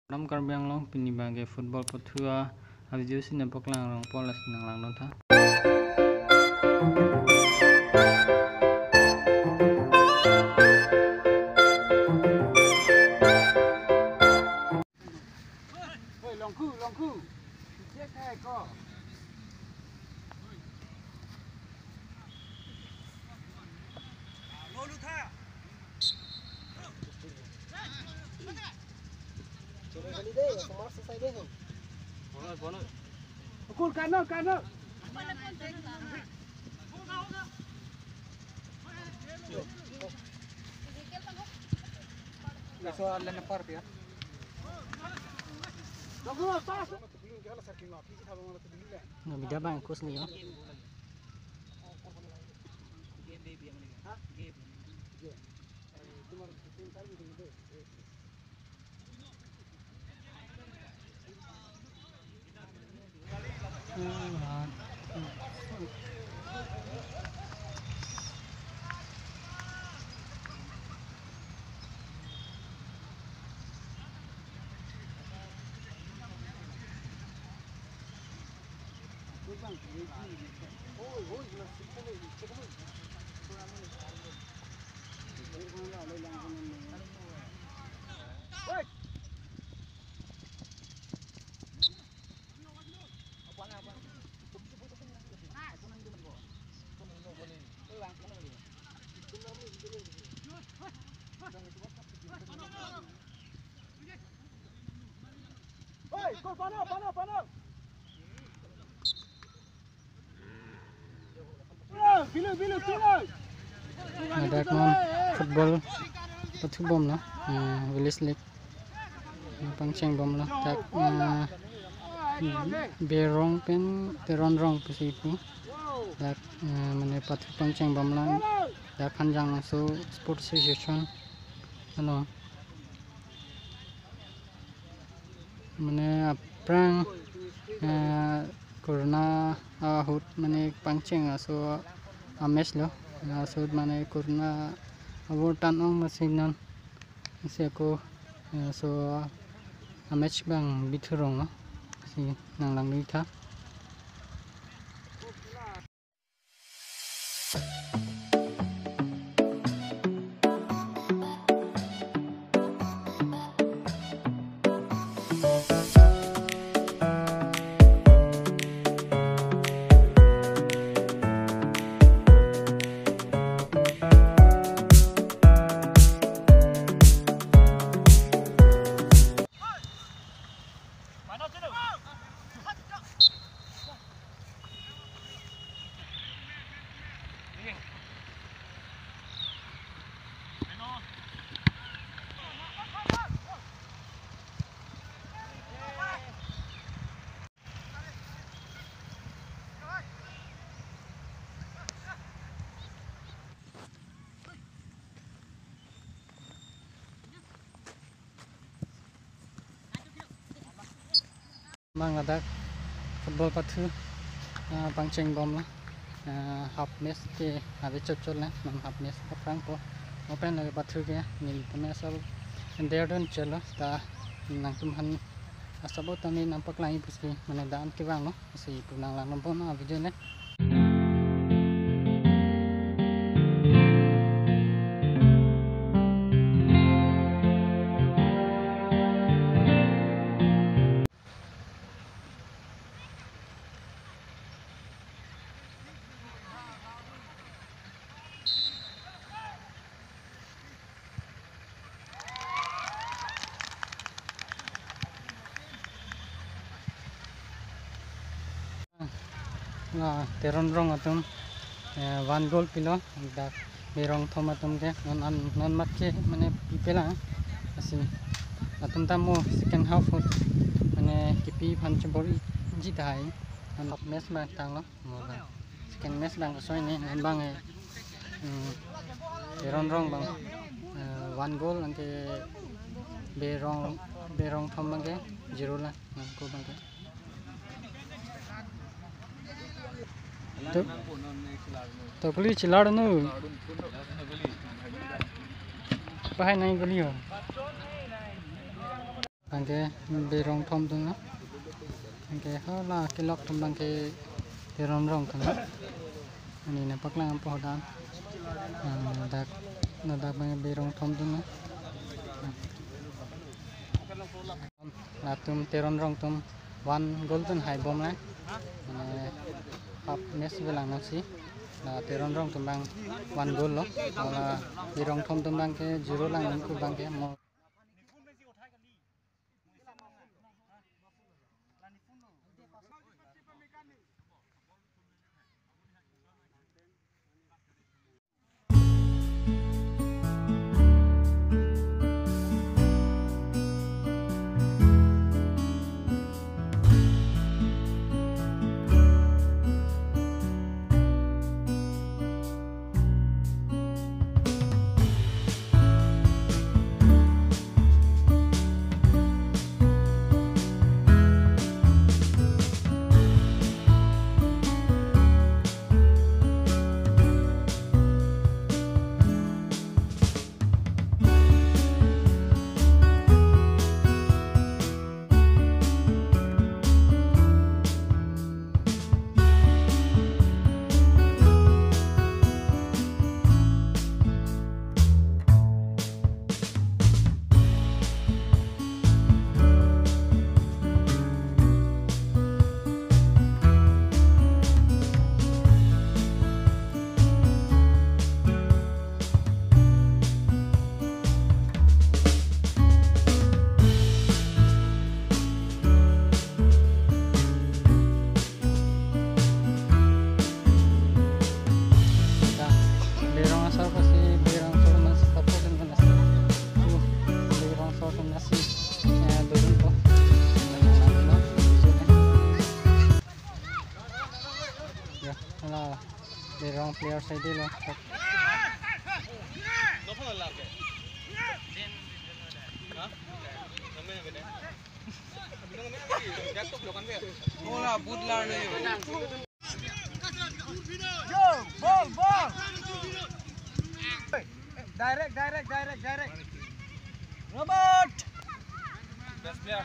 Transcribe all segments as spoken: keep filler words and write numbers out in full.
Nam Karbi Anglong, pini abangke football pathu a video si nangpaklang rong pol asi nang langdun tha. Oi, Longku, Longku. Check hai ko. Kul kano, kano. Laso ala na par pia. Longku, pas. Na bida bang kus ni yo. Oi, kul pano, pano, pano. Pano, bilu, bilu, bilu. Ladak non football pathu bom na, eh, village league. Pangcheng bom lo dak, eh, Berong pen Teron rong pusi pu. Dak, eh, mane pathu pangcheng bom lo. Dak Hanjang Langso Sports Association. Ano. Mane aphrang, eh, corona ahut mane pangcheng aso a-match lo. Aso mane corona avur tan ong masi non. Si ako, eh, so a-match bang bithu rong lo. Si nang langdun tha. Bang ladak football pathu, ah, pangcheng bom lo, ah, half match ke ave chot chot lo, non half match aphrang po. Mo pen lake pathu ke neli tame asal ender don chelo ta nangtum aphan asabot tame nangpaklang pusi mane dan kevang lo. Si pu nang langdun pon a video le. La Teron rong atum, eh, one goal pilo, dak Berong Thom atum ke, non an, non mat ke, mane pipe lang, asi, atum ta mo second half ahut, mane kipi aphan chobor-iji tahai, an match ma tanglo. Mo bang. Second match bang kesoi ni, non bang, eh, hmm, Teron rong bang, eh, one goal, anke Berong, Berong Thom bang ke zero la, non ko bang ke. To, to kuli chilar nu. Bahai nai kuli ho. Anke Birong Thom atum lo. Anke hala kelok atum abangke Teron Rongthu lo. Ani ne paklang ampo hodam. Ah, dak, ladak abang Birong Thom atum lo. Latum Teron Rongthu atum one goal pen haibom nang. Mane half match velang nangsi. La Teron Rongthu atum abang one goal lo. La Birong Thom atum abangke zero lang nangku abangke mo. Birong asor pasi, Birong asor mas kapo dan panas. Uh, Birong asor panas si, eh, turun po. Ya, hala Birong player side lo. Hola, boot larne. Yo, ball, ball. Direct, direct, direct, direct. Robert. Best player.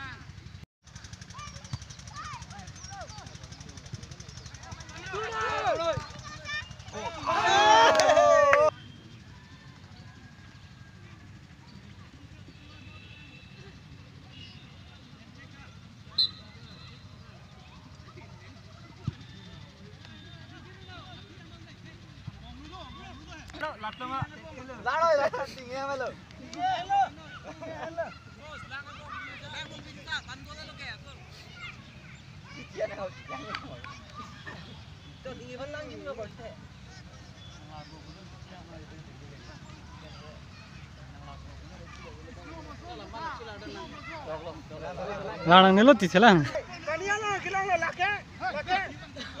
Lang nangne lo ti chelang. Kania lang, kilang lang, lake, lake,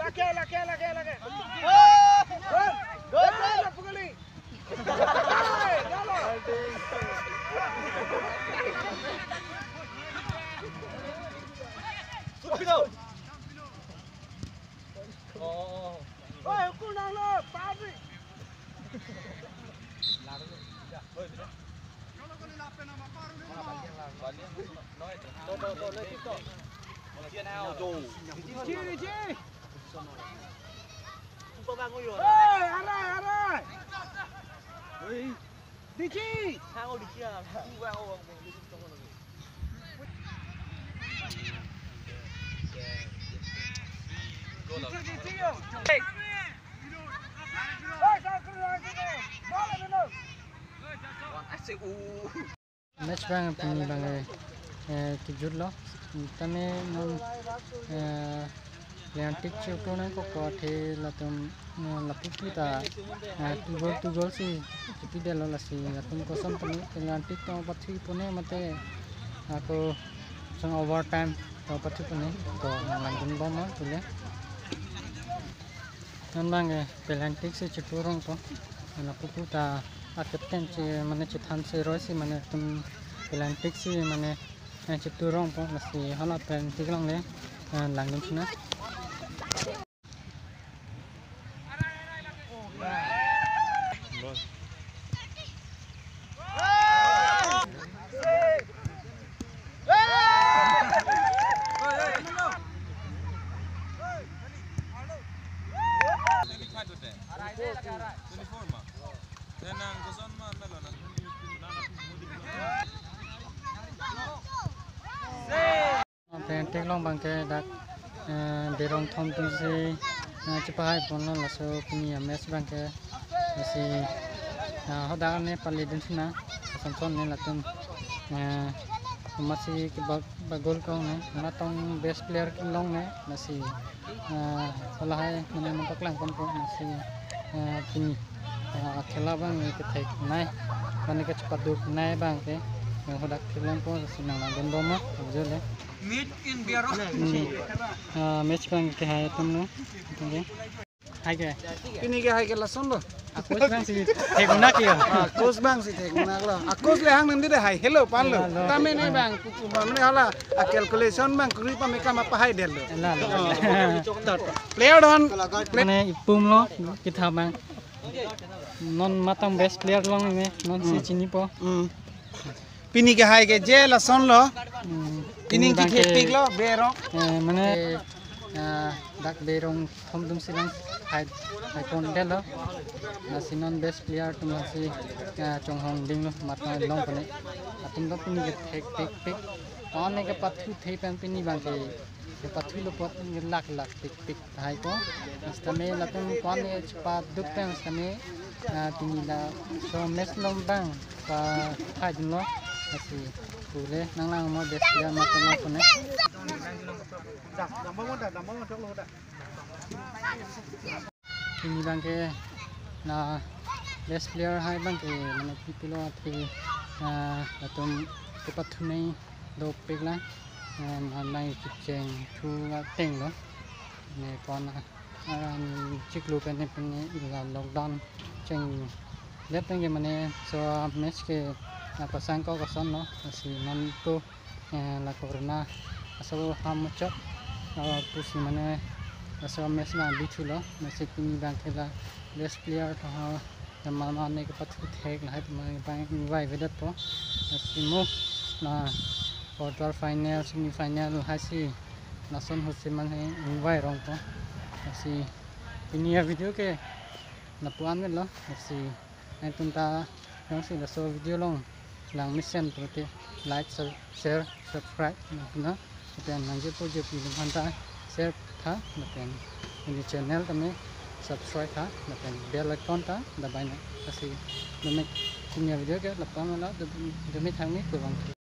lake, lake, lake, lake. Gol, gol, gol, pukuli. Hey, arai, arai. Dichi. Match abang pini abang, eh, kejut lo. Tame non, eh, penalty chetu nangkok athe latum, eh, lapupu ta, eh, two goal, two goal si chepidetlo, lasi latum koson tame penalty to pathu pone mate ako song overtime to pathu pone to nanglang dunbom ma tule. Non abang, eh, penalty si chetu rongpo. Lapupu ta a captain si mane chethan si roi si mane latum penalty si mane, eh, chetu rongpo, lasi hala penalty along le, eh, langdun sina. Theklong abangke dak, eh, berong thom tumsi, eh, chepahai ponlo, laso pini a-match abangke lasi, eh, hadak ne pali dun sina, ason son ne latum, eh, masi ke ba, ba goal kong ne, matong best player kelong ne, lasi, eh, halahai mane nangpaklang ponpo, lasi, eh, pini, eh, khela abang kethek nai, mane kechepaduk nai abangke, eh, hadak theklongpo, lasi nanglang dun bom ma, jole. Meet in Biaro. Hmm. Ah, match abangke hai atum lo. Okay. Hai ke. Pini ke hai ke lasonlo. A-coach abangsi thek-un-ak yo. Ah, coach abangsi thek-un-aklo. Ah, coach le hang nang di de hai helo panlo. Helo. Tame ne abang, pu, pu, mane hala a-calculation abang kuri pame kama pahai detlo. Lalo. Oh. Tot. Player don. Mane ipum lo, kethe abang. Non matong best player long ne, non si, hmm, chinipo. Hmm. Pini ke hai ke je lasonlo. Hmm. Pini pini abangke kethekpiklo berong. Eh, mane, eh, dak berong thom tumsi lang hai, hai pon detlo. Lasi non best player atum lasi, eh, chonghong dinglo matha long pone. Atum do pini kethekpikpik. Ko-an ne kepathu thei pen pini abangke kepathulo apot ne lak lak pikpik tahai ko. Sitame latum ko-an ne chepaduk pen sitame, ah, pini laso match along abang pahai dunlo. Lasi pule nanglang mo best player matha long pone. Pini abangke la best player hai abangke mane pipilo athe, ah, latum kepathunei dopik lang, eh, mane kecheng thu ateng lo. Ne pon, ah, chiklo pen ne pen ne la lockdown chengdet pen ke mane laso match ke, ah, pasang kok asonlo, lasi non ko, eh, la corona aso ham muchot, ah, pusi mane laso match la bithulo, lasi pini abangke la best player tho ha, la mane ne kepathu thek lahai atum abang invite vedetpo. Lasi mo la quarter final, semi final lahai si lason ahutsi mane invite rongpo. Lasi pini a-video ke lapu-an lo, lasi nangtum ta jongsi laso video along lang mesen pulote like, sub-, share, subscribe nangpuna. Lapen nangjepo jepi atum aphan ta share tha, lapen neli channel tame subscribe tha, lapen bell icon ta dabai nang. Lasi dome pini a-video ke lapu-an lo, dome thangni kurvangthu.